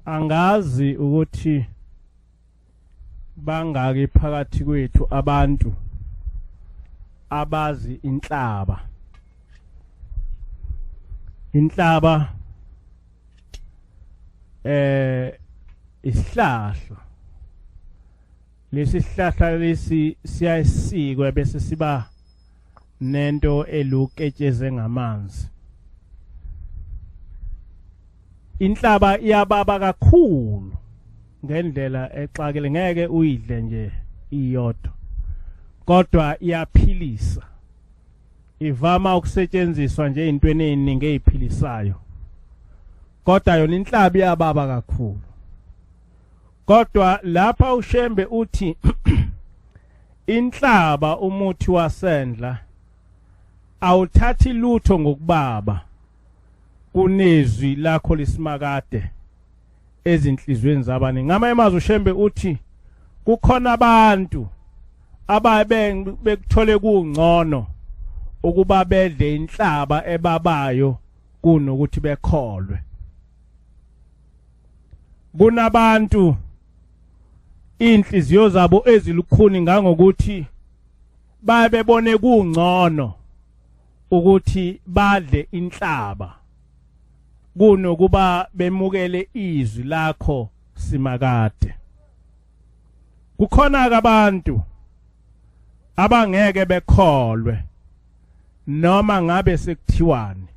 Angazi ukuthi bangaki phakathi kwethu abantu abazi inhlaba. Inhlaba isihlahla. Lesi sihlahla lesi siyasikwe bese siba nento eluketsheze ngamanzi. Inhlaba iyababa kakhulu ngendlela exakile, ngeke uyidle nje iyodwa, kodwa iyaphilisa. Ivama ukusetshenziswa nje ezintweni eziningi eziphilisayo, kodwa yona inhlaba iyababa kakhulu. Kodwa lapha uShembe uthi inhlaba umuthi wasendla awuthathi lutho ngokubaba, kunezwi lakho lisimakade ezinhlizweni zabaningi. Ngamanye amazwi uShembe uthi kukhona abantu ababe bekuthole kungcono ukuba bedle inhlaba ebabayo kunokuthi bekholwe. Kunabantu inhliziyo zabo ezilukhuni ngangokuthi babebone kungcono ukuthi badle inhlaba kunokuba bemukele izwi lakho simakade. Kukhona abantu abangeke bekholwe noma ngabe sekuthiwani.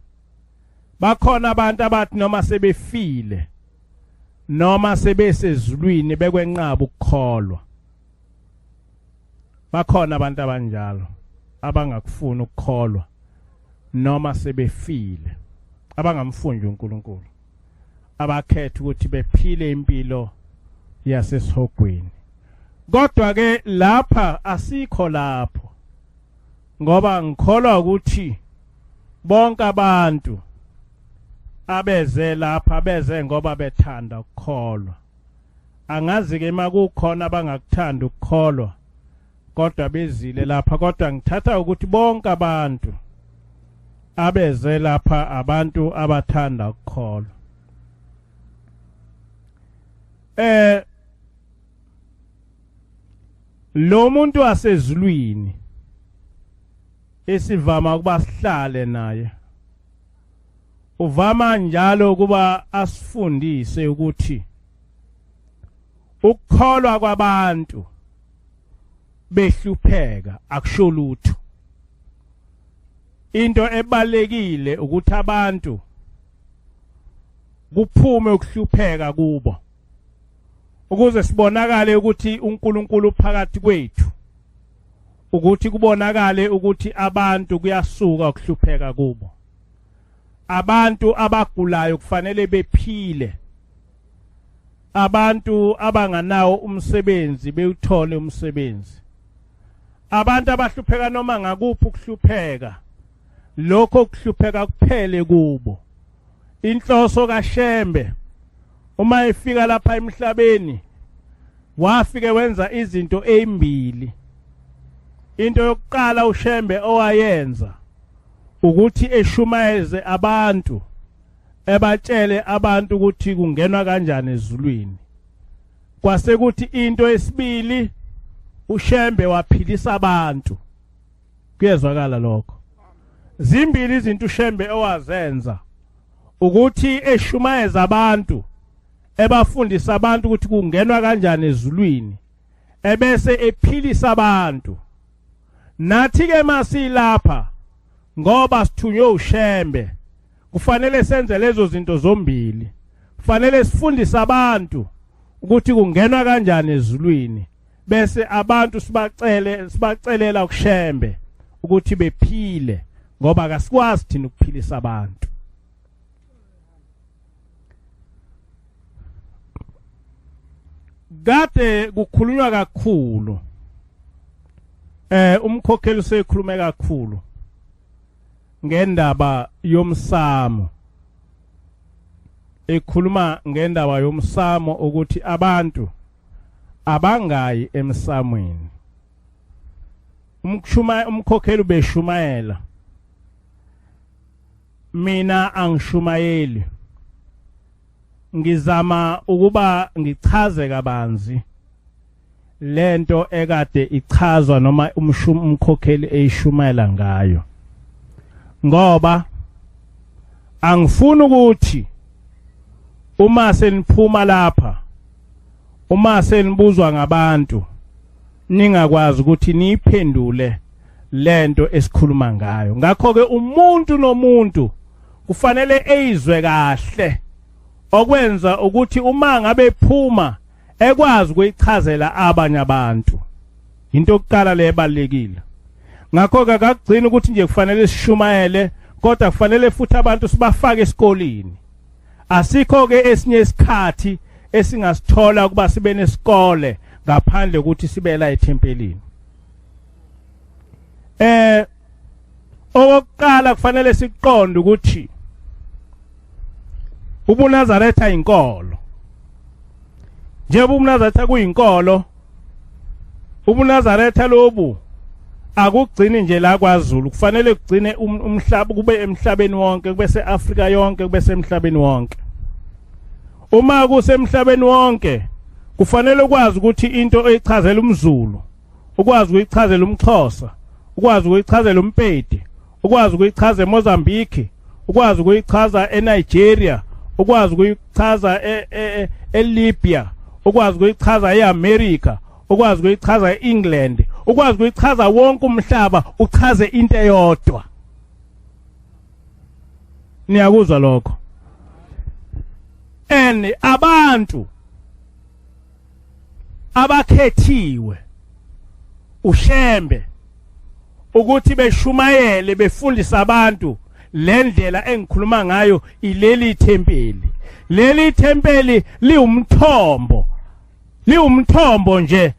Bakhona abantu abathi noma sebefile noma sebesezulwini bekwenqaba ukukholwa. Bakhona abantu abanjalo abangakufuni ukukholwa noma sebefile, abangamfundi uNkulunkulu, abakhetha ukuthi bephile impilo yasesihogweni. Kodwa ke lapha asikho lapho, ngoba ngikholwa ukuthi bonke abantu abeze lapha beze ngoba bethanda ukukholwa. Angazi ke makukhona abangakuthanda ukukholwa kodwa bezile lapha, kodwa ngithatha ukuthi bonke abantu abeze lapha abantu abathanda ukukholwa. Lo muntu wasezulwini esivama ukuba sihlale naye uvama njalo ukuba asifundise ukuthi ukukholwa kwabantu behlupheka akusho lutho. Into ebalekile ukuthi abantu kuphume ukuhlupheka kubo ukuze sibonakale ukuthi uNkulunkulu phakathi kwethu, ukuthi kubonakale ukuthi abantu kuyasuka ukuhlupheka kubo. Abantu abagulayo kufanele bephile, abantu abanganawo umsebenzi bewuthole umsebenzi, abantu abahlupheka noma ngakuphi ukuhlupheka, lokho kuhlupheka kuphele kubo. Inhloso kaShembe uma efika lapha emhlabeni wafike wenza izinto ezimbili. Into yokuqala uShembe owayenza ukuthi eshumayeze abantu, ebatshele abantu ukuthi kungenwa kanjani ezulwini. Kwase kuthi into esibili uShembe waphilisa abantu. Kuyezwakala lokho. Zimbili izinto uShembe owazenza, ukuthi eshumayeza abantu, ebafundisa abantu ukuthi kungenwa kanjani ezulwini, ebese ephilisa abantu. Nathi ke masilapha ngoba sithunywe uShembe, kufanele senze lezo zinto zombili. Kufanele sifundise abantu ukuthi kungenwa kanjani ezulwini, bese abantu sibacelela kuShembe ukuthi bephile, ngoba akasikwazi thina ukuphilisa abantu. Kade kukhulunywa kakhulu, umkhokheli usekhulume kakhulu ngendaba yomsamo, ekhuluma ngendaba yomsamo ukuthi abantu abangayi emsamweni. Umkhokheli ubeshumayela, mina angishumayeli. Ngizama ukuba ngichaze kabanzi lento ekade ichazwa noma umkhokheli eyishumayela ngayo, ngoba angifuni ukuthi uma seniphuma lapha, uma senibuzwa ngabantu, ningakwazi ukuthi niyiphendule lento esikhuluma ngayo. Ngakho ke umuntu nomuntu kufanele eyizwe kahle, okwenza ukuthi uma ngabe ephuma ekwazi ukuyichazela abanye abantu. Into yokuqala le ebalulekile. Ngakho ke akugcini ukuthi nje kufanele sishumayele, kodwa kufanele futhi abantu sibafake esikoleni. Asikho ke esinye isikhathi esingasithola ukuba sibe nesikole ngaphandle ukuthi sibe la ethempelini. Okokuqala kufanele siqonde ukuthi ubuNazaretha inkolo. Njengoba ubuNazaretha kuyinkolo, ubuNazaretha lobu akugcini nje la kwaZulu, kufanele kugcine umhlaba, kube emhlabeni wonke, kube seAfrika yonke, kube semhlabeni wonke. Uma kusemhlabeni wonke kufanele ukwazi ukuthi into oyichazela umZulu, ukwazi ukuyichazela umXhosa, ukwazi ukuyichazela umPedi, ukwazi ukuyichaza eMozambique, ukwazi ukuyichaza eNigeria, ukwazi ukuyichaza eLibya, ukwazi ukuyichaza eAmerica, ukwazi ukuyichaza eEngland, ukwazi ukuyichaza wonke umhlaba, uchaze into eyodwa. Niyakuzwa lokho? And abantu abakhethiwe uShembe ukuthi beshumayele befundise abantu le ndlela engikhuluma ngayo, ileli thempeli. Leli thempeli liwumthombo, liwumthombo nje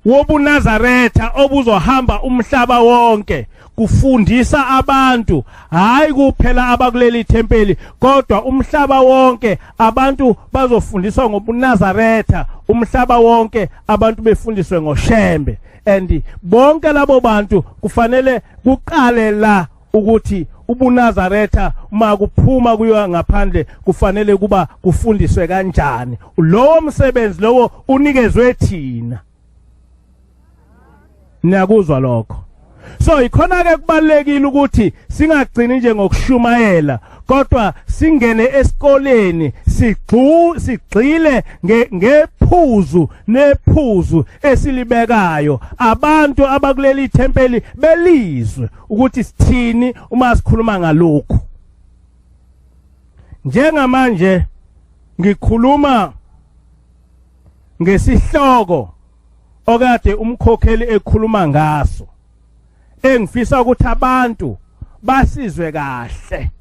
wobuNazaretha obuzohamba umhlaba wonke kufundisa abantu, hayi kuphela abakuleli thempeli, kodwa umhlaba wonke abantu bazofundiswa ngobuNazaretha, umhlaba wonke abantu befundiswe ngoShembe. And bonke labo bantu kufanele kuqale la ukuthi ubuNazaretha uma kuphuma kuyiwa ngaphandle kufanele kuba kufundiswe kanjani. Lowo msebenzi lowo unikezwe thina. Niyakuzwa lokho? So ikhona ke kubalekile ukuthi singagcini nje ngokushumayela, kodwa singene esikoleni sigxile ngephuzu nephuzu esilibekayo, abantu abakuleli thempeli belizwe ukuthi sithini uma sikhuluma ngalokhu. Njengamanje ngikhuluma ngesihloko okade umkhokheli ekhuluma ngaso, engifisa ukuthi abantu basizwe kahle.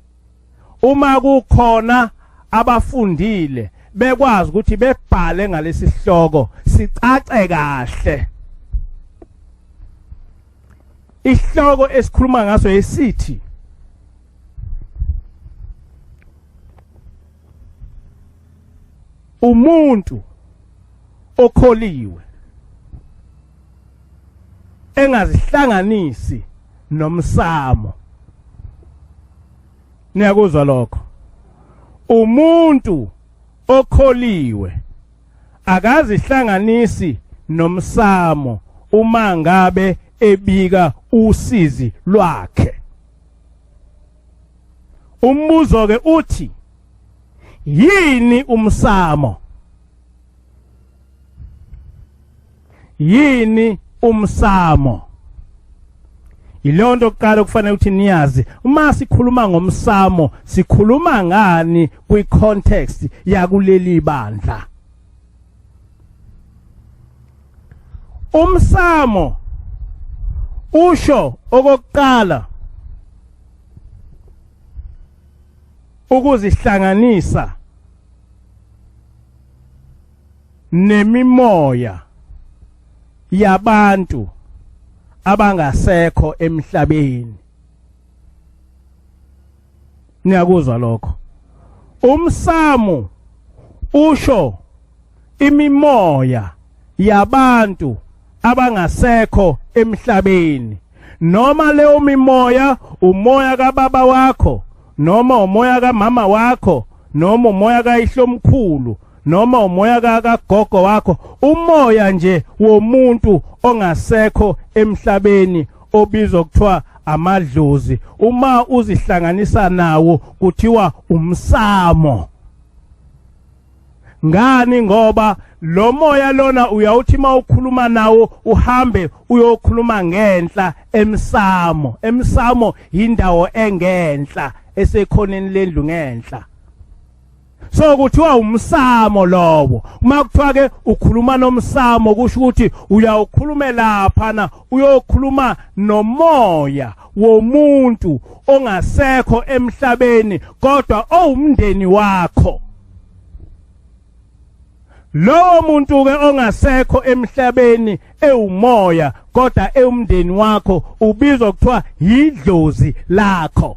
Uma kukhona abafundile bekwazi ukuthi bebhale ngalesi sihloko sicace kahle. Isihloko esikhuluma ngaso esithi umuntu okholiwe engazihlanganisi nomsamo. Niyakuzwa lokho? Umuntu okholiwe akazihlanganisi nomsamo uma ngabe ebika usizi lwakhe. Umbuzo ke uthi yini umsamo? Yini umsamo? Ilonto kuqala kufanele ukuthi niyazi, uma sikhuluma ngomsamo sikhuluma ngani kwi context yakuleli bandla. Umsamo usho okokuqala ukuzihlanganisa nemimoya yabantu abangasekho emhlabeni. Niyakuzwa lokho? Umsamo usho imimoya yabantu abangasekho emhlabeni, noma leyo mimoya umoya kababa wakho, noma umoya kamama wakho, noma umoya kayihlomkhulu noma umoya kagogo wakho, umoya nje womuntu ongasekho emhlabeni obizwa kuthiwa amadlozi. Uma uzihlanganisa nawo kuthiwa umsamo. Ngani? Ngoba lo moya lona uyawuthi mawukhuluma nawo uhambe uyokhuluma ngenhla emsamo. Emsamo indawo engenhla esekhoneni lendlu ngenhla. So kuthiwa umsamo lowo. Uma kuthiwa ke ukhuluma nomsamo kusho ukuthi uyawukhuluma lapha uyokhuluma nomoya womuntu ongasekho emhlabeni kodwa owumndeni wakho. Lowo muntu ke ongasekho emhlabeni ewumoya kodwa ewumndeni wakho ubizwa kuthiwa yidlozi lakho.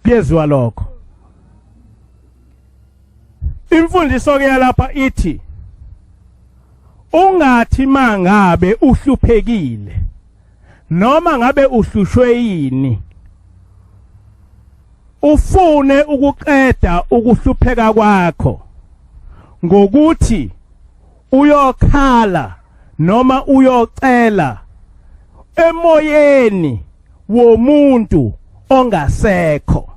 Kuyezwa lokho. Imfundiso ke yalapha ithi ungathi mangabe uhluphekile noma ngabe uhlushwe yini ufune ukuqeda ukuhlupheka kwakho ngokuthi uyokhala noma uyocela emoyeni womuntu ongasekho.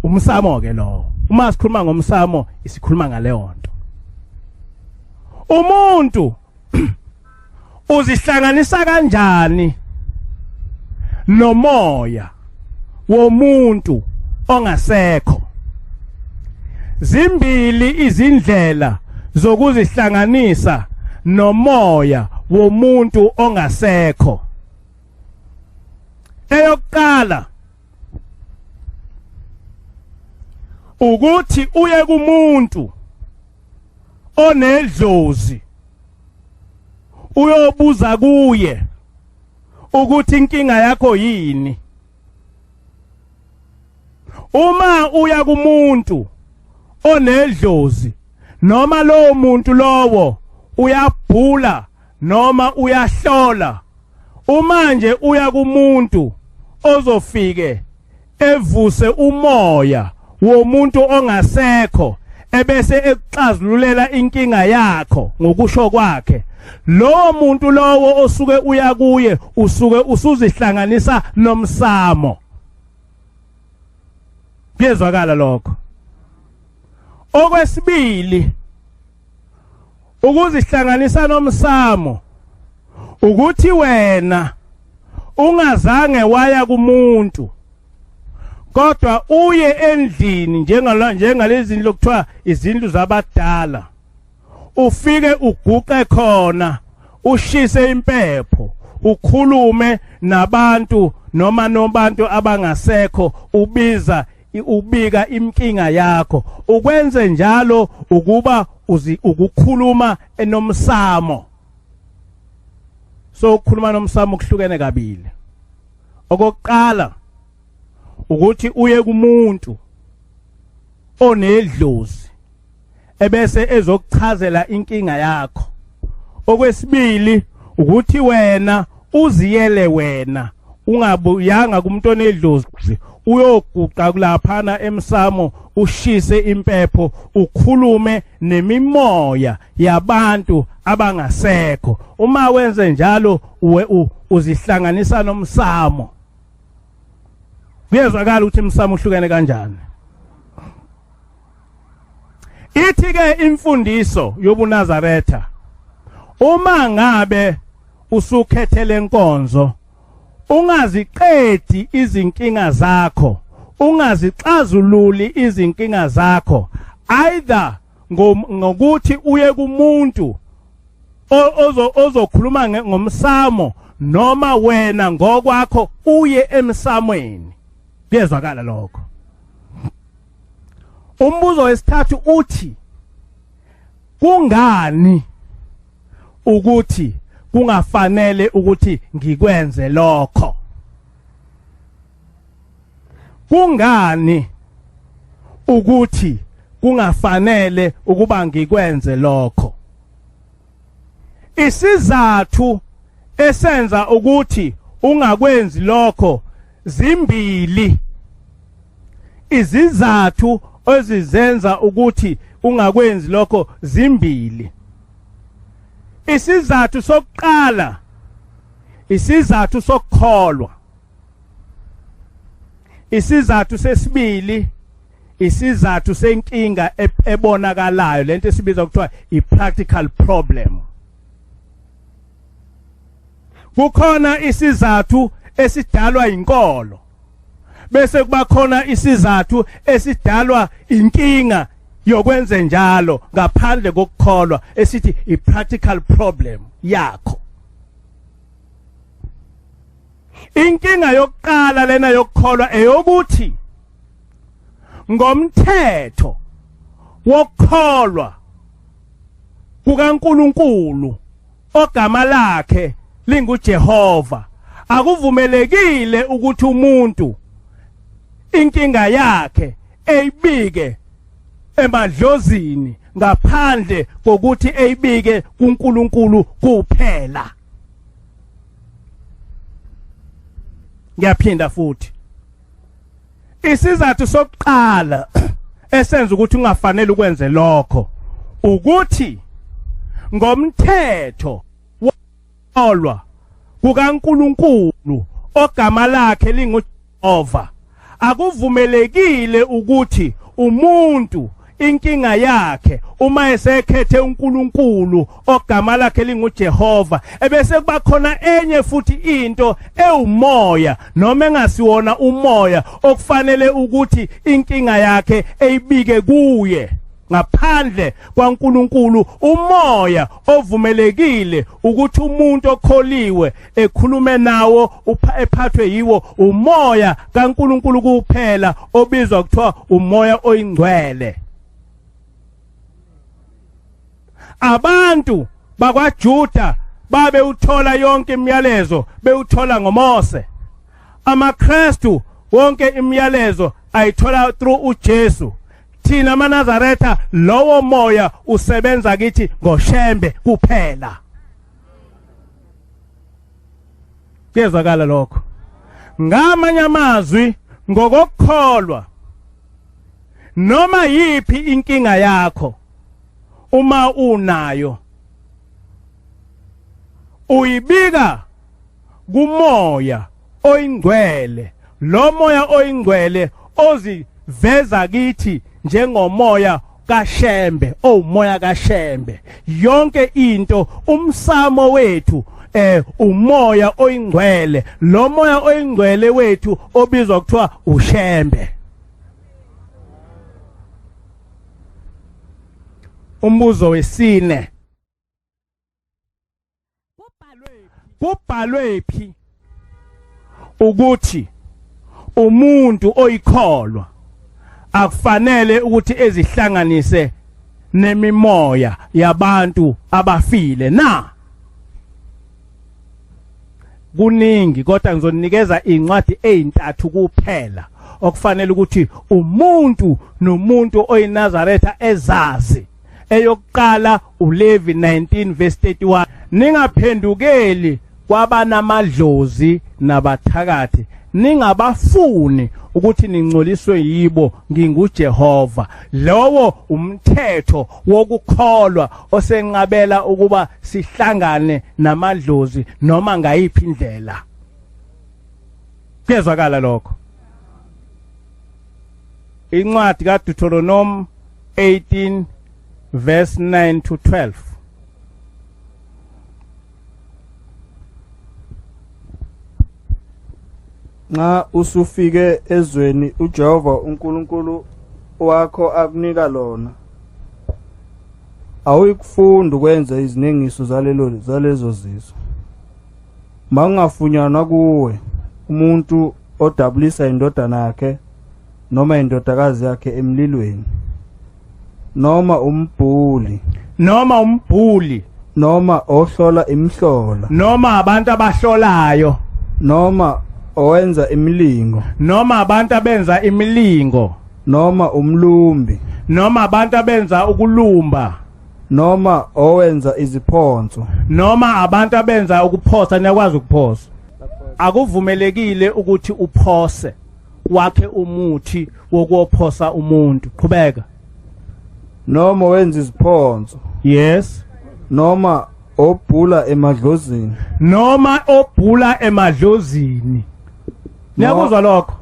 Umsamo ke lowo. Uma sikhuluma ngomsamo isikhuluma ngaleyo nto. Umuntu uzihlanganisa kanjani nomoya womuntu ongasekho? Zimbili izindlela zokuzihlanganisa nomoya womuntu ongasekho. Eyokuqala ukuthi uye kumuntu onedlozi uyobuza kuye ukuthi inkinga yakho yini. Uma uya kumuntu onedlozi noma lowo muntu lowo uyabhula noma uyahlola, uma nje uya kumuntu ozofike evuse umoya womuntu ongasekho ebese ekuxazululela inkinga yakho ngokusho kwakhe, lowo muntu lowo osuke uya kuye usuke usuzihlanganisa nomsamo. Kuyezwakala lokho. Okwesibili, ukuzihlanganisa nomsamo ukuthi wena ungazange waya kumuntu kodwa uye endlini njengalezi zindlu okuthiwa izindlu zabadala, ufike uguqe khona ushise impepho ukhulume nabantu noma nobantu abangasekho, ubiza ubika inkinga yakho. Ukwenze njalo ukuba ukukhuluma enomsamo. So ukukhuluma nomsamo kuhlukene kabili. Okokuqala ukuthi uye kumuntu onedlozi ebese ezokuchazela inkinga yakho. Okwesibili ukuthi wena uziyele wena ungabuyanga kumuntu onedlozi, uyoguqa kulaphana emsamo ushise impepho ukhulume nemimoya yabantu abangasekho. Uma wenze njalo uzihlanganisa nomsamo. Kuyezwakala ukuthi umsamo uhlukene kanjani. Ithi ke imfundiso yobuNazaretha, uma ngabe usukhethele inkonzo ungaziqedi izinkinga zakho, ungazixazululi izinkinga zakho either ngokuthi uye kumuntu ozokhuluma ngomsamo noma wena ngokwakho uye emsamweni. Kuyezwakala lokho. Umbuzo wesithathu uthi kungani ukuthi kungafanele ukuthi ngikwenze lokho? Kungani ukuthi kungafanele ukuba ngikwenze lokho? Isizathu esenza ukuthi ungakwenzi lokho Zimbili izizathu ezizenza ukuthi ungakwenzi lokho, zimbili. Isizathu sokuqala, isizathu sokukholwa. Isizathu sesibili, isizathu senkinga ebonakalayo, lento esibiza kuthiwa i-practical problem. Kukhona isizathu esidalwa inkolo, bese kuba khona isizathu esidalwa inkinga yokwenze njalo ngaphandle kokukholwa, esithi i-practical problem yakho. Inkinga yokuqala lena yokukholwa eyokuthi ngomthetho wokukholwa kukaNkuluNkulu ogama lakhe linguJehova, akuvumelekile ukuthi umuntu inkinga yakhe eyibike emadlozini ngaphandle kokuthi eyibike kuNkulunkulu kuphela. Ngiyaphinda futhi, isizathu sokuqala esenza ukuthi ungafanele ukwenze lokho ukuthi ngomthetho wolwa kukaNkuluNkulu ogama lakhe linguJehova, akuvumelekile ukuthi umuntu inkinga yakhe uma esekhethe uNkulunkulu ogama lakhe linguJehova, ebese kuba khona enye futhi into ewumoya noma engasiwona umoya okufanele ukuthi inkinga yakhe eyibike kuye ngaphandle kwaNkulunkulu. Umoya ovumelekile ukuthi umuntu okholiwe ekhulume nawo ephathwe yiwo umoya kaNkulunkulu kuphela, obizwa kuthiwa umoya oyingcwele. Abantu bakwaJuda babewuthola yonke imiyalezo, bewuthola ngoMose. AmaKristu wonke imiyalezo ayithola through uJesu. Thina amaNazaretha lowo moya usebenza kithi ngoShembe kuphela. Kuyezwakala lokho? Ngamanye amazwi, ngokukholwa, noma yipi inkinga yakho uma unayo uyibika kumoya oyingcwele, lo moya oyingcwele oziveza kithi njengomoya kaShembe, owumoya kaShembe. Yonke into, umsamo wethu umoya oyingcwele, lo moya oyingcwele wethu obizwa kuthiwa uShembe. Umbuzo wesine, kubhalwe phi ukuthi umuntu oyikholwa akufanele ukuthi ezihlanganise nemimoya yabantu abafile na? Kuningi, kodwa ngizonikeza incwadi ezintathu kuphela okufanele ukuthi umuntu nomuntu oyiNazaretha ezazi. Eyokuqala, uLevi 19 verse 31, ningaphendukeli kwabanamadlozi nabathakathi, ningabafuni ukuthi ningcoliswe yibo, nginguJehova. Lowo umthetho wokukholwa osenqabela ukuba sihlangane namadlozi noma ngayiphi indlela. Kuyezwakala lokho? Incwadi kaDeuteronomy 18 verse 9 to 12. Nxa usufike ezweni uJehova uNkulunkulu wakho akunika lona, awuyikufunda ukwenza izinengiso zalelo zalezo zizwe. Makungafunyanwa kuwe umuntu odabulisa indodana yakhe noma indodakazi yakhe emlilweni, noma umbhuli, noma umbhuli, noma ohlola imihlola, noma abantu abahlolayo, noma owenza imilingo, noma abantu abenza imilingo, noma umlumbi, noma abantu abenza ukulumba, noma owenza iziphonso, noma abantu abenza ukuphosa. Niyakwazi ukuphosa? Akuvumelekile ukuthi uphose wakhe umuthi wokophosa umuntu. Qhubeka. Noma wenza iziphonso. Yes. Noma obhula emadlozini. Noma obhula emadlozini. Niyakuzwa lokho?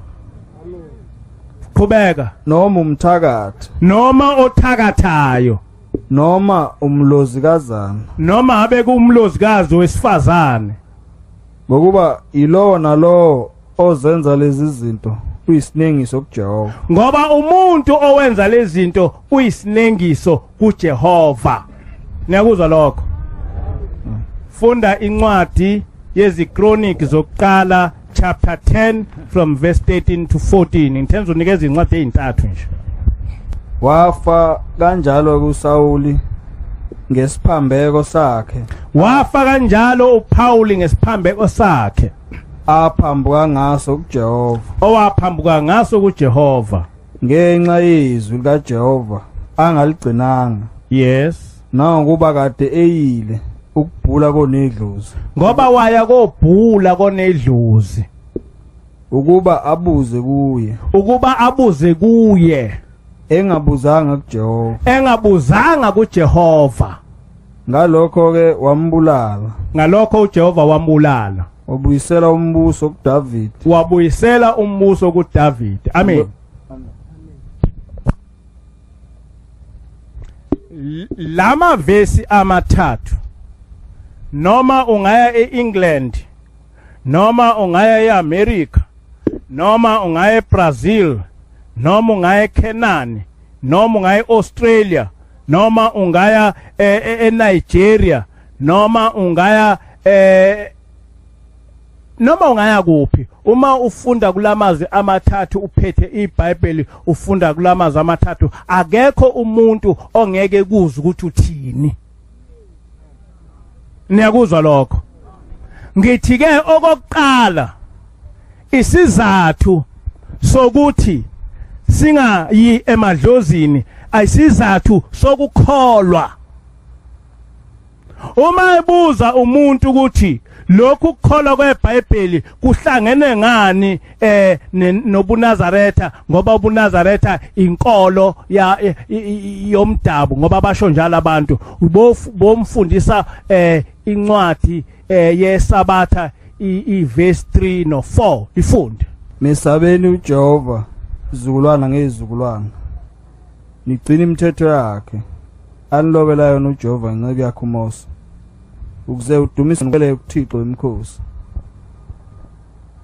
Qhubeka. Noma umthakathi. Noma othakathayo. Noma umlozikazana. Noma abe kumlozikazi wesifazane. Ngokuba yilowo nalowo ozenza lezi zinto uyisinengiso kuJehova. Ngoba umuntu owenza lezi zinto uyisinengiso kuJehova. Niyakuzwa lokho? Funda incwadi yeziKroniki zokuqala chapter 10 from verse 13 to 14. Ngithemba unikeza incwadi ezintathu nje. Wafa kanjalo kuSawuli ngesiphambeko sakhe. Wafa kanjalo uPauli ngesiphambeko sakhe. Aphambuka ngaso kuJehova. Owaphambuka ngaso kuJehova. Ngenxa yezwi likaJehova angaligcinanga. Yes. Nangokuba kade eyile ukubhula konedlozi. Ngoba waya kobhula konedlozi. Ukuba abuze kuye. Ukuba abuze kuye. Engabuzanga kuJehova. Engabuzanga kuJehova. Ngalokho ke wambulala. Ngalokho uJehova wambulala. Wabuyisela umbuso kuDavid. Wabuyisela umbuso kuDavid. Amen. Lama vesi amathathu, noma ungaya eEngland, noma ungaya eAmerica, noma ungaya eBrazil, noma ungaya eCanaan, noma ungaya eAustralia, noma ungaya eNigeria, noma ungaya noma ungaya kuphi, uma ufunda kulamazwi amathathu uphethe iBhayibheli, ufunda kulamazwi amathathu, akekho umuntu ongeke kuze ukuthi uthini. Niyakuzwa lokho? Ngithi ke okokuqala isizathu sokuthi singayi emadlozini ayisizathu sokukholwa. Uma ebuza umuntu ukuthi lokhu kukholwa kweBhayibheli kuhlangene ngani nobuNazaretha, ngoba ubuNazaretha inkolo yomdabu, ngoba basho njalo abantu, bomfundisa incwadi yeSabatha iverse 3 no 4 ifunde. Mesabeni uJehova izukulwana ngezizukulwana, nigcine imithetho yakhe anilobela yona uJehova ngenceku yakhe uMose, ukuze udumise ngele uThixo wemikhosi.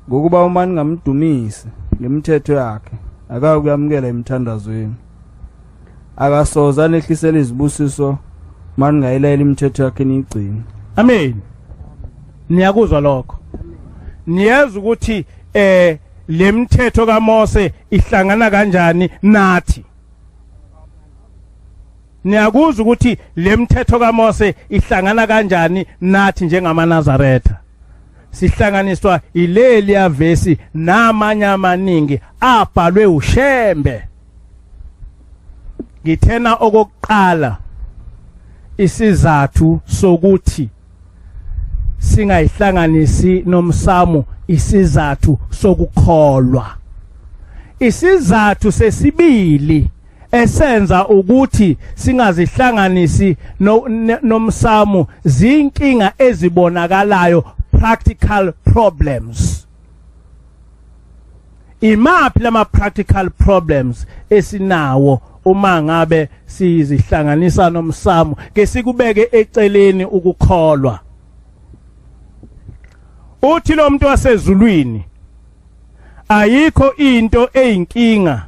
Ngokuba uma ningamdumisi ngemithetho yakhe, akakuyamukela emithandazweni, akasoze anehlisela izibusiso uma ningayilayela imithetho yakhe niyigcine. Amen. Niyakuzwa lokho? Niyezwa ukuthi lemithetho kaMose ihlangana kanjani nathi? Niyakuzwa ukuthi lemithetho kaMose ihlangana kanjani nathi njengamaNazaretha? Sihlanganiswa ileli vesi namanye amaningi abhalwe uShembe. Ngithena okokuqala isizathu sokuthi singayihlanganisi nomsamo, isizathu sokukholwa. Isizathu sesibili esenza ukuthi singazihlanganisi nomsamo zinkinga ezibonakalayo, practical problems. Imaphi lama practical problems esinawo uma ngabe sizihlanganisa nomsamo? Ke sikubeke eceleni ukukholwa. Uthi lo muntu wasezulwini, ayikho into eyinkinga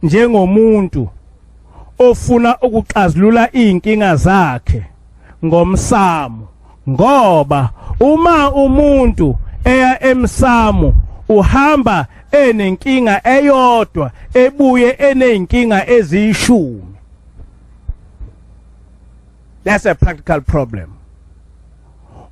njengomuntu ofuna ukuxazulula izinkinga zakhe ngomsamo, ngoba uma umuntu eya emsamo uhamba enenkinga eyodwa ebuye eneyinkinga eziyishumi. That's a practical problem.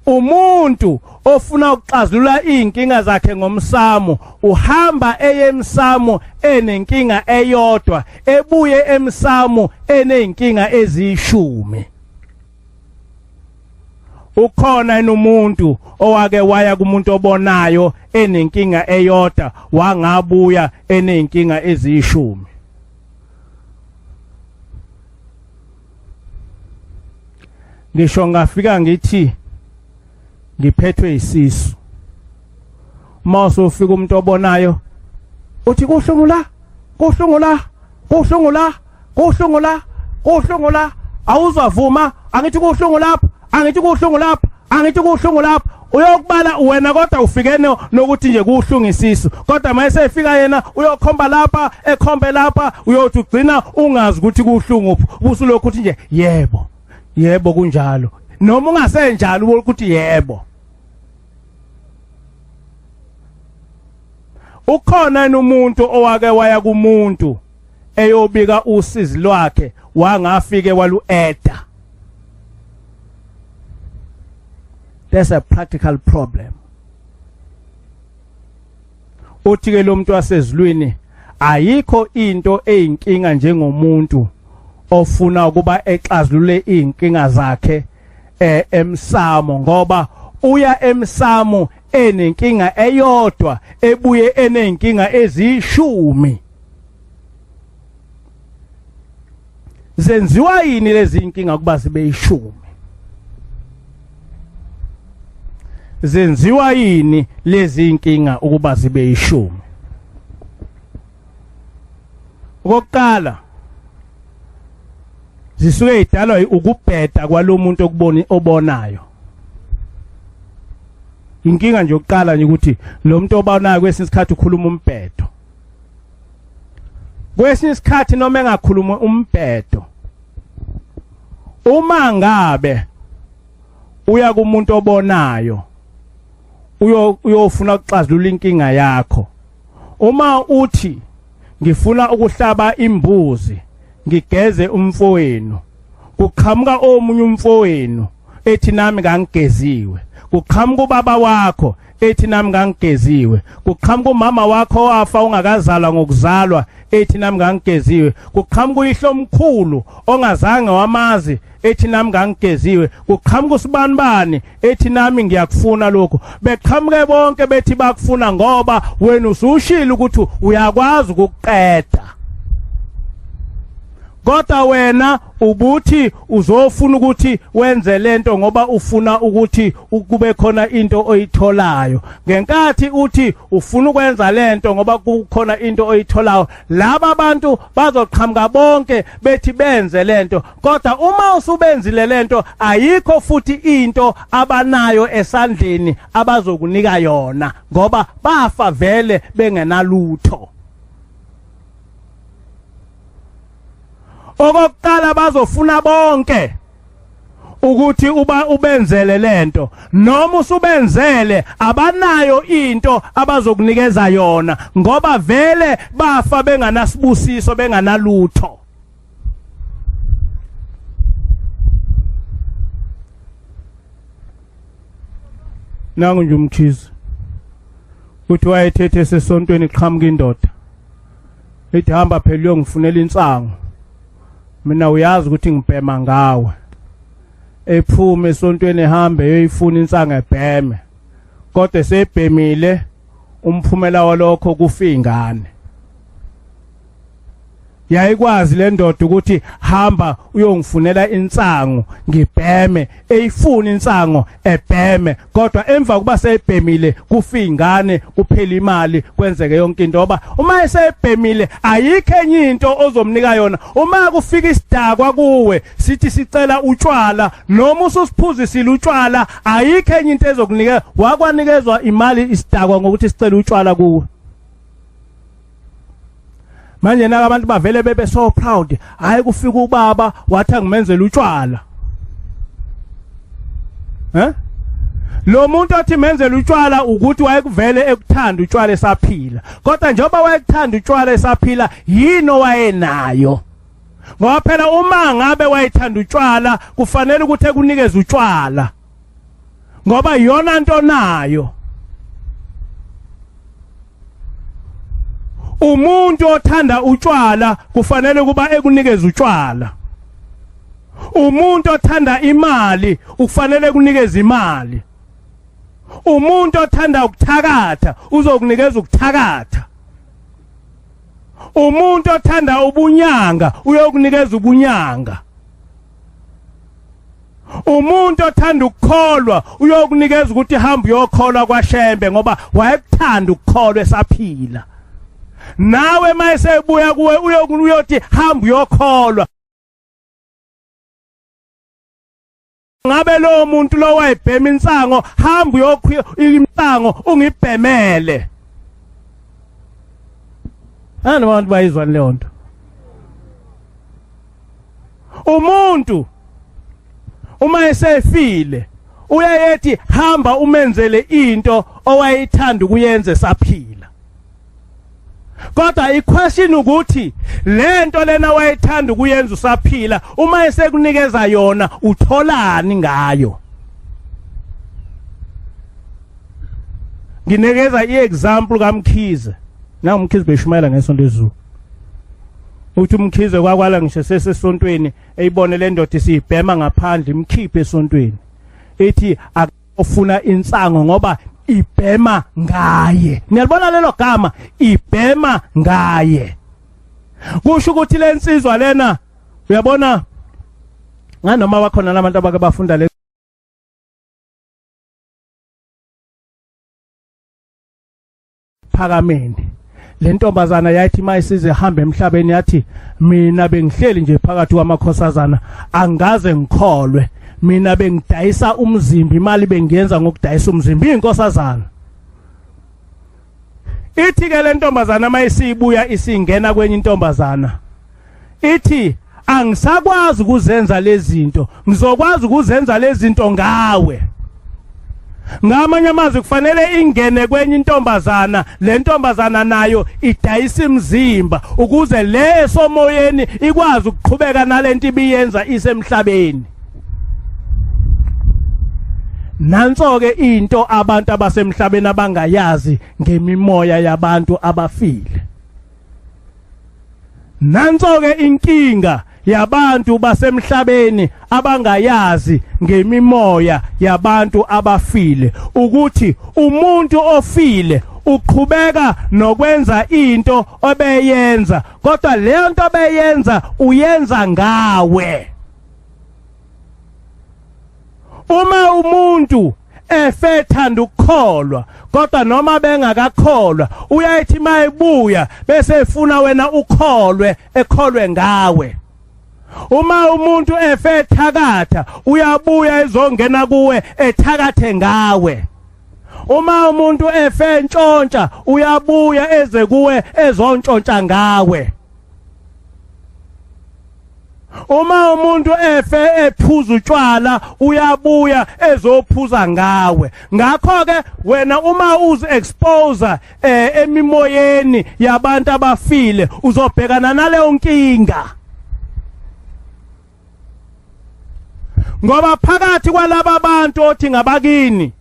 Umuntu ofuna ukuxazulula izinkinga zakhe ngomsamo uhamba eye emsamo enenkinga eyodwa ebuye emsamo eneyinkinga eziyishumi. Ukhona umuntu owake waya kumuntu obonayo enenkinga eyodwa wangabuya enenkinga eziyishumi? Ngisho ngafika ngithi ngiphethwe isisu, uma usufika umuntu obonayo uthi kuhlungu la, kuhlungu la, kuhlungu la, kuhlungu la, kuhlungu la, awuzavuma, angithi kuhlungu lapha, angithi kuhlungu lapha, angithi kuhlungu lapha. Uyokubala wena kodwa ufike nokuthi nje kuhlungu isisu, kodwa mayese efika yena uyokhomba lapha, ekhombe lapha, uyothi ugcina ungazi ukuthi kuhlungu uphi, ubusulokhu uthi nje yebo yebo kunjalo, noma ungasenjalo ukuthi yebo. Ukhona umuntu owake waya kumuntu eyobika usizi lwakhe wangafike walueda? There's a practical problem. Uthi ke lo muntu wasezulwini, ayikho into eyinkinga njengomuntu ofuna ukuba exazulule inkinga zakhe emsamo, ngoba uya emsamo enenkinga eyodwa ebuye enenkinga ezishumi. Zenziwa yini lezi inkinga kuba zibe ishumi? Zenziwa yini lezi inkinga ukuba zibe ishumi? Okokuqala, zisuke idalwa ukubheda kwalomuntu okuboni obonayo. Inkinga nje yokuqala nje ukuthi lo muntu obonayo kwesinye isikhathi ukhuluma umbhedo, kwesinye isikhathi noma engakhuluma umbhedo, uma ngabe uya kumuntu obonayo uyofuna ukuxazulula inkinga yakho, uma uthi ngifuna ukuhlaba imbuzi ngigeze umfowenu, kuqhamuka omunye umfowenu ethi nami ngangigeziwe, kuqhamuka ubaba wakho ethi nami ngangigeziwe, kuqhamuka umama wakho owafa ungakazalwa ngokuzalwa ethi nami ngangigeziwe, kuqhamuka uyihlomkhulu ongazange wamazi ethi nami ngangigeziwe, kuqhamuka usibanibani ethi nami ngiyakufuna lokho. Beqhamuke bonke bethi bakufuna ngoba wena usushilo ukuthi uyakwazi ukuqeda, kodwa wena ubuthi uzofuna ukuthi wenze lento ngoba ufuna ukuthi kube khona into oyitholayo. Ngenkathi uthi ufuna ukwenza lento ngoba kukhona into oyitholayo, laba abantu bazoqhamuka bonke bethi benze lento, kodwa uma usubenzile lento ayikho futhi into abanayo esandleni abazokunika yona, ngoba bafa vele bengenalutho. Okokuqala bazofuna bonke ukuthi uba ubenzele lento, noma usubenzele abanayo into abazokunikeza yona, ngoba vele bafa benganasibusiso, benganalutho. Nangu nje umkhize uthi wayethethe sesontweni, qhamuka indoda ithi hamba phela uyongifunela insangu, mina uyazi ukuthi ngibhema ngawe. Ephume esontweni ehambe eyoyifuna insangu ebheme, kodwa esebhemile umphumela walokho kufa ingane. Yayikwazi le ndoda ukuthi hamba uyongifunela insangu ngibheme, eyifuna insangu ebheme, kodwa emva kuba seyibhemile kufa ingane, kuphela imali, kwenzeke yonke into, ngoba uma esebhemile ayikho enye into ozomnika yona. Uma kufika isidakwa kuwe sithi sicela utshwala, noma ususiphuzisile utshwala, ayikho enye into ezokunika. Wakwanikezwa imali isidakwa ngokuthi sicela utshwala kuwe. Manje naka abantu bavele bebe so proud, hayi kufika ubaba wathi angimenzele utshwala. Lo muntu othi menzele utshwala ukuthi wayekuvele ekuthanda utshwala esaphila, kodwa njengoba wayekuthanda utshwala esaphila yini owayenayo? Ngoba phela uma ngabe wayethanda utshwala kufanele ukuthi ekunikeze utshwala, ngoba iyona nto nayo. Umuntu othanda utshwala kufanele kuba ekunikeze utshwala. Umuntu othanda imali ukufanele kunikeza imali. Umuntu othanda ukuthakatha uzokunikeza ukuthakatha. Umuntu othanda ubunyanga uyokunikeza ubunyanga. Umuntu othanda ukukholwa uyokunikeza ukuthi hamba uyokholwa kwaShembe ngoba wayekuthanda ukukholwa esaphila. Nawe mayesebuya kuwe uyokuthi hamba uyokholwa. Ngabe lo muntu lo wayebhema insango, hamba uyokhi insango ungibhemele. Ani abantu bayizwa leyo nto. Umuntu uma esefile uyayethi hamba umenzele into owayethanda ukuyenza esaphila. Kodwa iquestion ukuthi lento lena wayethanda ukuyenza usaphila, uma esekunikeza yona utholani ngayo? Nginikeza iexample kaMkhize. Na uMkhize beshumayela ngesonto ezulu. Uthi uMkhize kwakwala ngisho sesesontweni eyibone le ndoda isibhema ngaphandle imkhiphe esontweni. Ithi ofuna insango ngoba ibhema ngaye. Niyalibona lelo gama, ibhema ngaye. Kusho ukuthi lensizwa lena uyabona nganoma bakhona labantu abake bafunda le phakameni. Le ntombazana yathi mayisize hamba emhlabeni yathi mina bengihleli nje phakathi kwamakhosazana angaze ngikholwe, mina bengidayisa umzimba, imali bengiyenza ngokudayisa umzimba, inkosazana. Ithi ke le ntombazana mayisibuya isingena kwenye intombazana ithi angisakwazi ukuzenza lezi zinto, ngizokwazi ukuzenza lezi zinto ngawe. Ngamanye amazwi kufanele ingene kwenye intombazana, le ntombazana nayo idayisa imizimba ukuze le esomoyeni ikwazi ukuqhubeka nalento ibiyenza isemhlabeni. Nanso ke into abantu abasemhlabeni abangayazi ngemimoya yabantu abafile. Nanso ke inkinga yabantu basemhlabeni abangayazi ngemimoya yabantu abafile, ukuthi umuntu ofile uqhubeka nokwenza into obeyenza, kodwa leyo nto obeyenza uyenza ngawe. Uma umuntu efethanda ukukholwa kodwa noma bengakakholwa uyayithi mayebuya bese efuna wena ukholwe, ekholwe ngawe. Uma umuntu efethakatha uyabuya ezongena kuwe ethakathe ngawe. Uma umuntu efe ntshontsha uyabuya eze kuwe ezontshontsha ngawe. Uma umuntu efe ephuza utshwala uyabuya ezophuza ngawe. Ngakho ke wena uma uzi expose emimoyeni yabantu abafile uzobhekana naleyo nkinga. Ngoba phakathi kwalaba bantu othi ngabakini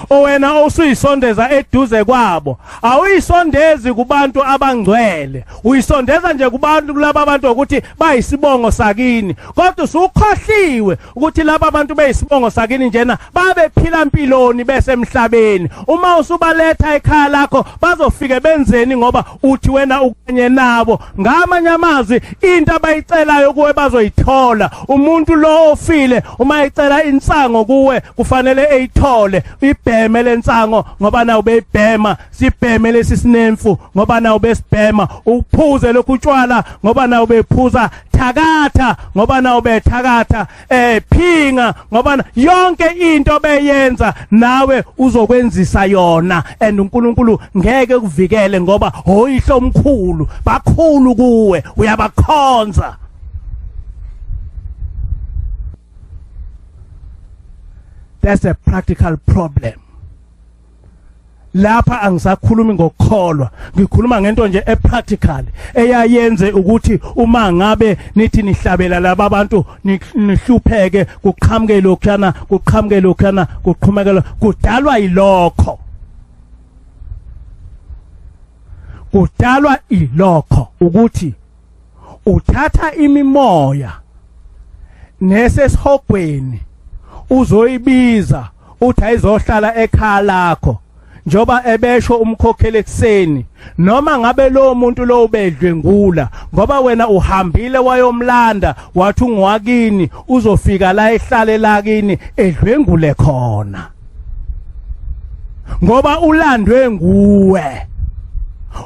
owena osuyisondeza eduze kwabo, awuyisondezi kubantu abangcwele, uyisondeza nje kubantu kulaba bantu ukuthi bayisibongo sakini, kodwa usukhohliwe ukuthi laba bantu beyisibongo sakini njena babephila impiloni besemhlabeni. Uma usubaletha ekhaya lakho bazofike benzeni ngoba uthi wena ukanye nabo? Ngamanye amazwi into abayicelayo kuwe bazoyithola. Umuntu lo ofile uma ecela insango kuwe kufanele eyithole, ibheme lensango ngoba nawe ubeyibhema, sibheme lesi sinemfu ngoba nawe ubesibhema, uphuze lokhu utshwala ngoba nawe ubephuza, thakatha ngoba nawe ubethakatha, phinga ngoba yonke into beyenza nawe uzokwenzisa yona, and uNkulunkulu ngeke kuvikele ngoba oyihlo omkhulu, bakhulu kuwe, uyabakhonza. That's a practical problem. Lapha angisakhulumi ngokukholwa, ngikhuluma ngento nje epractical eyayenze ukuthi uma ngabe nithi nihlabela laba bantu nihlupheke, kuqhamuke lokhana, kuqhamuke lokhana, kuqhumeke, kudalwa yilokho, kudalwa ilokho ukuthi uthatha imimoya Nesesihogweni uzoyibiza uthi ayizohlala ekhaya lakho, njoba ebesho umkhokheli ekseni, noma ngabe lo muntu lo ubedlwengula, ngoba wena uhambile wayomlanda wathi ungwakini, uzofika la ehlale lakini edlwengule khona, ngoba ulandwe nguwe.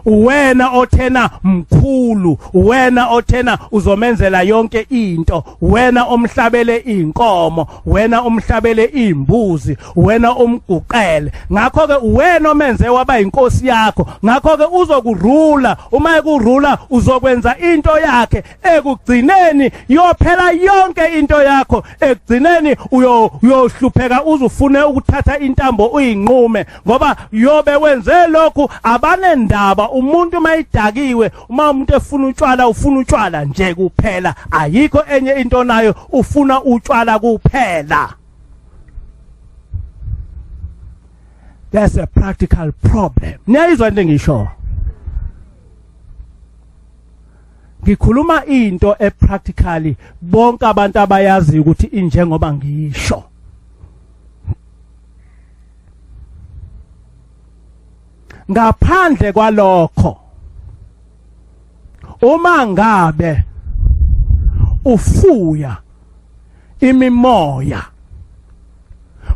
Uwena othena mkhulu, uwena othena uzomenzela yonke into, wena omhlabele inkomo, wena omhlabele imbuzi, wena omguqele. Ngakho ke uwena omenze waba inkosi yakho, ngakho ke uzokurula. Uma ekurula uzokwenza into yakhe, ekugcineni yophela yonke into yakho, ekugcineni uyohlupheka, uzufune ukuthatha intambo uyinqume, ngoba yobe wenze lokhu. Abanendaba umuntu mayidakiwe, uma umuntu efuna utshwala ufuna utshwala nje kuphela, ayikho enye into nayo, ufuna utshwala kuphela. That's a practical problem. Niyayizwa into engisho? Ngikhuluma into epractically bonke abantu abayazi ukuthi injengoba ngisho. Ngaphandle kwalokho, uma ngabe ufuya imimoya,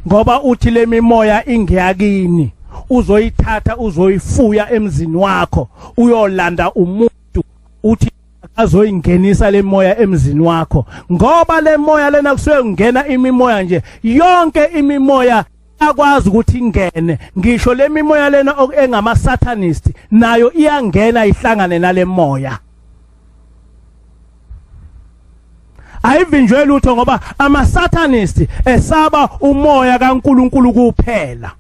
ngoba uthi lemimoya ingeyakini, uzoyithatha uzoyifuya emzini wakho, uyolanda umuntu uthi azoyingenisa lemoya emzini wakho, ngoba lemoya lena kusuke kungena imimoya nje, yonke imimoya akwazi ukuthi ingene, ngisho lemimoya lena engama satanist nayo iyangena ihlangane nalemoya. Ayivinjwe lutho, ngoba ama satanist esaba umoya kaNkuluNkulu kuphela,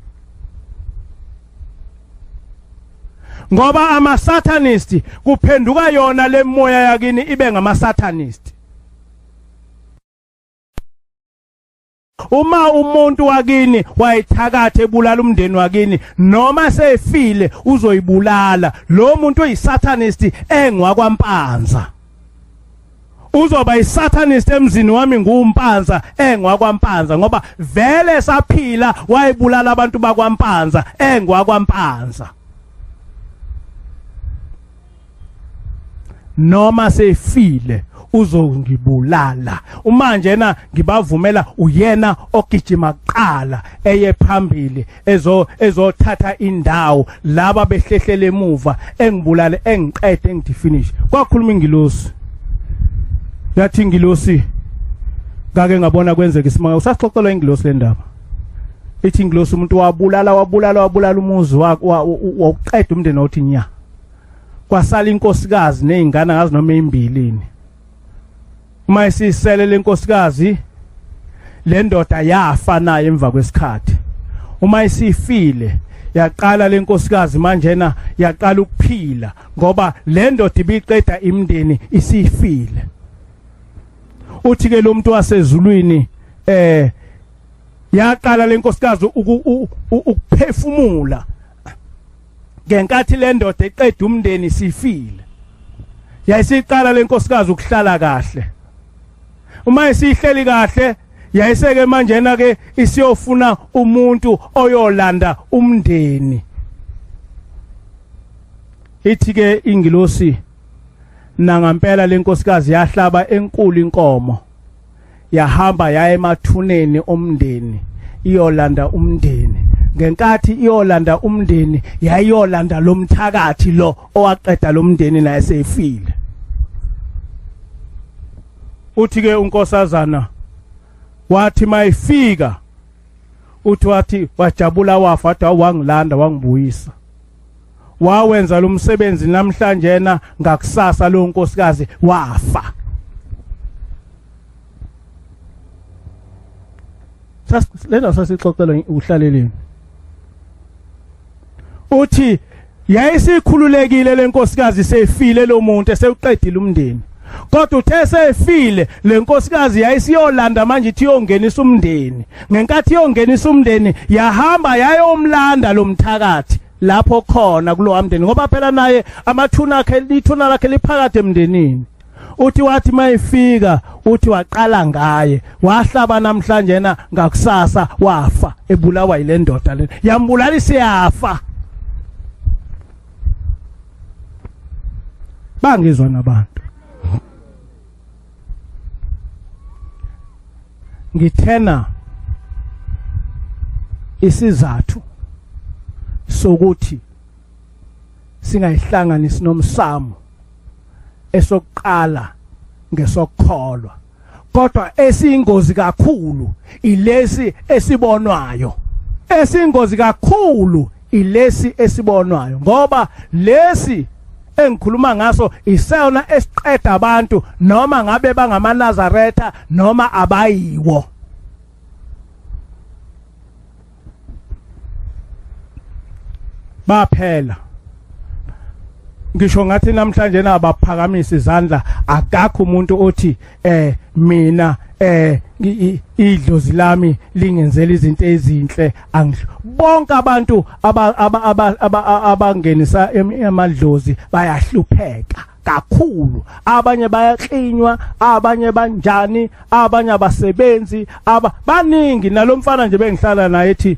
ngoba ama satanist kuphenduka yona lemoya yakini ibe ngama satanist. Uma umuntu wakini wayithakatha ebulala umndeni wakini, noma sefile uzoyibulala lo muntu oyisatanist engwakwaMpanza, uzoba isatanist emzini wami nguMpanza engwakwaMpanza, ngoba vele saphila wayibulala abantu bakwaMpanza engwakwaMpanza. Noma sefile uzongibulala. Uma njena ngibavumela, uyena ogijima kuqala eye phambili ezothatha indawo, laba behlehlele emuva, engibulale engiqede engithi finish. Kwakhuluma ingilosi, yathi ingilosi, ngake ngabona kwenzeka isimanga. Usasixoxela ingilosi le ndaba, ithi ingilosi umuntu wabulala wabulala wabulala umuzi wawuqeda umndeni wathi nya, kwasala inkosikazi nezingane ngazi noma ezimbilini. Uma isisele lenkosikazi, le ndoda yafa naye emva kwesikhathi. Uma isifile yaqala lenkosikazi manjena yaqala ukuphila, ngoba le ndoda ibiqeda imndeni isifile. Uthi ke lo muntu wasezulwini yaqala lenkosikazi ukuphefumula ngenkathi le ndoda eqeda umndeni sifile. Yayisiqala lenkosikazi ukuhlala kahle. Uma isihleli kahle, yayiseke manjena ke isiyofuna umuntu oyolanda umndeni. Ithi ke ingilosi, nangampela lenkosikazi yahlaba enkulu inkomo, yahamba yaya emathuneni omndeni iyolanda umndeni. Ngenkathi iyolanda umndeni, yayiyolanda lomthakathi lo owaqeda lomndeni naye seyifile. Uthi ke unkosazana wathi mayifika, uthi wathi wajabula wafa, wathi wangilanda wangibuyisa, wawenza lo msebenzi namhlanje na ngakusasa lo nkosikazi wafa. Lena sasixoxela uhlaleleni. Uthi yayisikhululekile lenkosikazi sefile lo muntu esewuqedile umndeni, kodwa uthe sefile lenkosikazi yayisiyolanda manje ithi iyongenisa umndeni. Ngenkathi iyongenisa umndeni, yahamba yayomlanda lo mthakathi lapho khona kulowa mndeni, ngoba phela naye amathuna akhe, ithuna lakhe liphakathi emndenini. Uthi wathi mayifika uthi waqala ngaye, wahlaba namhlanje na ngakusasa wafa, ebulawa yile ndoda le, yambulala isiyafa. Bangizwa nabantu. Ngithena isizathu sokuthi singayihlanganisi nomsamo esokuqala ngesokukholwa, kodwa esiyingozi kakhulu ilesi esibonwayo. Esiyingozi kakhulu ilesi esibonwayo, ngoba lesi engikhuluma ngaso isona esiqeda abantu, noma ngabe bangamaNazaretha noma abayiwo. Baphela. Ngisho ngathi namhlanje nabaphakamisa izandla, akakho umuntu othi mina idlozi lami lingenzela izinto ezinhle. Bonke abantu abangenisa emadlozi bayahlupheka kakhulu. Abanye bayaklinywa, abanye banjani, abanye abasebenzi, baningi. Nalomfana nje bengihlala naye ethi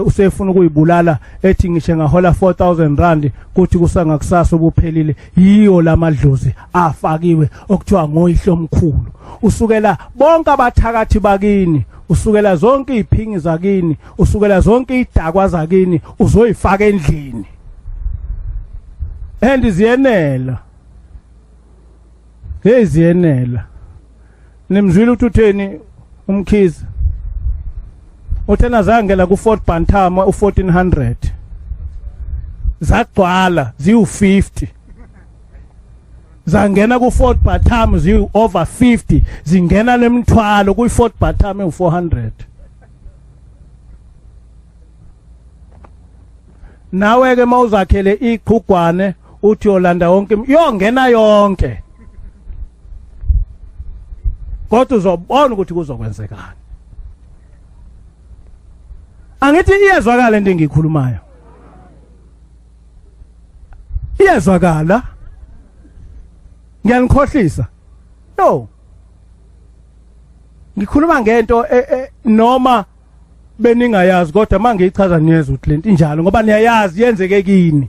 usefuna ukuyibulala, ethi ngisho ngahola 4000 rand kuthi kusangakusasa ubuphelile. Yiyo lamadlozi afakiwe okuthiwa ngoyihlo omkhulu. Usukela bonke abathakathi bakini, usukela zonke iziphingi zakini, usukela zonke idakwa zakini, uzoyifaka endlini. And ziyenela. Hey, ziyenela. Nimzwile ukuthi utheni uMkhize? Uthena zangena ku Fort Bantam u1400. Zagcwala ziyu50. Zangena ku Fort Bantam ziyu over 50, zingena lemthwalo ku Fort Bantam u400. Nawe ke mawuzakhele iqhugwane uthi yolanda wonke, yongena yonke, kodwa uzobona ukuthi kuzokwenzekani. Angithi iyezwakala into engiyikhulumayo, iyezwakala. Ngiyanikhohlisa? No, ngikhuluma ngento noma beningayazi, kodwa mangiyichaza niyezwa ukuthi lento injalo, ngoba niyayazi yenzeke kini.